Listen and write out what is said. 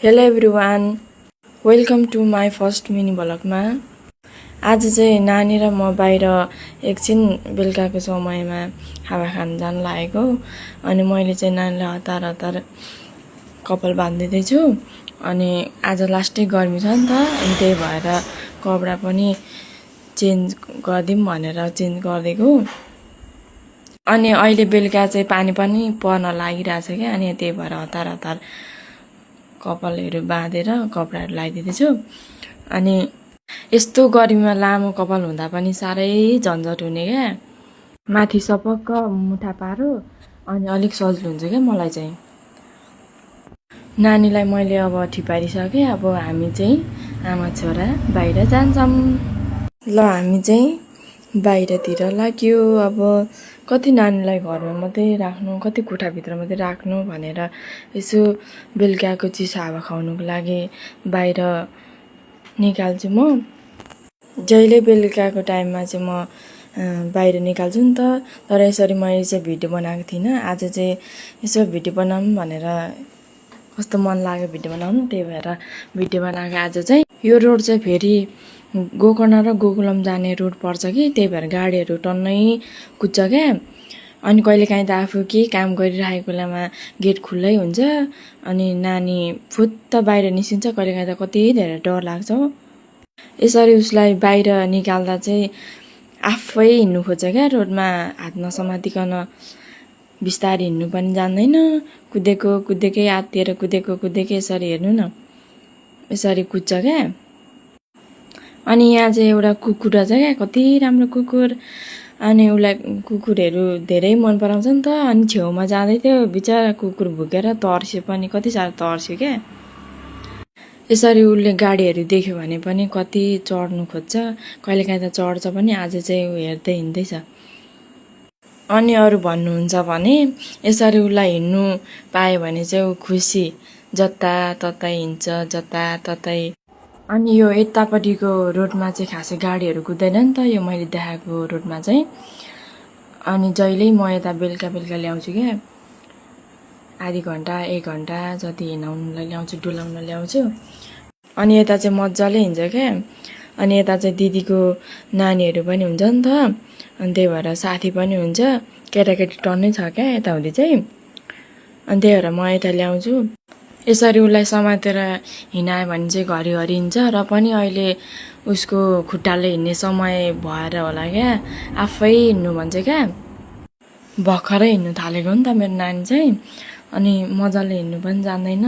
Hello everyone, welcome to my first mini ब्लगमा। आज चाहिँ नानी र म बाहिर एकछिन बेलुकाको समयमा हावा खान जान लागेको। अनि मैले चाहिँ नानीलाई हतार हतार कपाल बाँधिदिँदैछु। अनि आज लास्टै गर्मी छ नि त, अनि त्यही भएर कपडा पनि चेन्ज गरिदिउँ भनेर चेन्ज गरिदिएको। अनि अहिले बेलुका चाहिँ पानी पनि पर्न लागिरहेछ क्या, अनि त्यही भएर हतार हतार कपालहरू बाँधेर कपडाहरू लगाइदिँदैछु। अनि यस्तो गर्मीमा लामो कपाल हुँदा पनि साह्रै झन्झट हुने क्या, माथि सपक्क मुठा पारो अनि अलिक सजिलो हुन्छ क्या मलाई चाहिँ। नानीलाई मैले अब ठिपारिसकेँ, अब हामी चाहिँ आमा छोरा बाहिर जान्छौँ। ल हामी चाहिँ बाहिरतिर लाग्यो। अब कति नानीलाई घरमा मात्रै राख्नु, कति कोठाभित्र मात्रै राख्नु भनेर यसो बेलुकाको चिसो हावा खुवाउनुको लागि बाहिर निकाल्छु। म जहिले बेलुकाको टाइममा चाहिँ म बाहिर निकाल्छु नि त। तर यसरी मैले चाहिँ भिडियो बनाएको थिइनँ। आज चाहिँ यसो भिडियो बनाऊँ भनेर कस्तो मन लाग्यो भिडियो बनाउनु, त्यही भएर भिडियो बनाएको। आज चाहिँ यो रोड चाहिँ फेरि गोकर्ण र गोकुलम जाने रोड पर्छ कि, त्यही भएर गाडीहरू टन्नै कुद्छ क्या। अनि कहिलेकाहीँ त आफू केही काम गरिरहेको बेलामा गेट खुल्लै हुन्छ, अनि नानी फुत्त बाहिर निस्किन्छ। कहिलेकाहीँ त कति धेरै डर लाग्छ हो। यसरी उसलाई बाहिर निकाल्दा चाहिँ आफै हिँड्नु खोज्छ क्या, रोडमा हात नसमातिकन बिस्तारै हिँड्नु पनि जान्दैन। कुदेकै आत्तिएर कुदेकै यसरी हेर्नु न, यसरी कुद्छ क्या। अनि यहाँ चाहिँ एउटा कुकुर छ क्या, कति राम्रो कुकुर। अनि उसलाई कुकुरहरू धेरै मन पराउँछ नि त। अनि छेउमा जाँदै थियो, बिचरा कुकुर भुकेर तर्स्यो पनि, कति साह्रो तर्स्यो क्या। यसरी उसले गाडीहरू देख्यो भने पनि कति चढ्नु खोज्छ, कहिलेकाहीँ त चढ्छ पनि। आज चाहिँ ऊ हेर्दै हिँड्दैछ। अनि अरू भन्नुहुन्छ भने यसरी उसलाई हिँड्नु पायो भने चाहिँ ऊ खुसी, जताततै हिँड्छ, जताततै। अनि यो यतापट्टिको रोडमा चाहिँ खासै गाडीहरू कुद्दैन नि त, यो मैले देखाएको रोडमा चाहिँ। अनि जहिल्यै म यता बेलुका ल्याउँछु क्या, आधी घन्टा 1 घन्टा जति हिँडाउनुलाई ल्याउँछु, डुलाउन ल्याउँछु। अनि यता चाहिँ मजाले हिँड्छ क्या। अनि यता चाहिँ दिदीको नानीहरू पनि हुन्छ नि त, अनि त्यही भएर साथी पनि हुन्छ, केटाकेटी टन्नै छ क्या यताउति चाहिँ। अनि त्यही भएर म यता ल्याउँछु। यसरी उसलाई समातेर हिँडायो भने चाहिँ घरिघरि हिँड्छ। र पनि अहिले उसको खुट्टाले हिँड्ने समय भएर होला क्या, आफै हिँड्नु भन्छ क्या। भर्खरै हिँड्नु थालेको नि त मेरो नानी चाहिँ, अनि मजाले हिँड्नु पनि जान्दैन।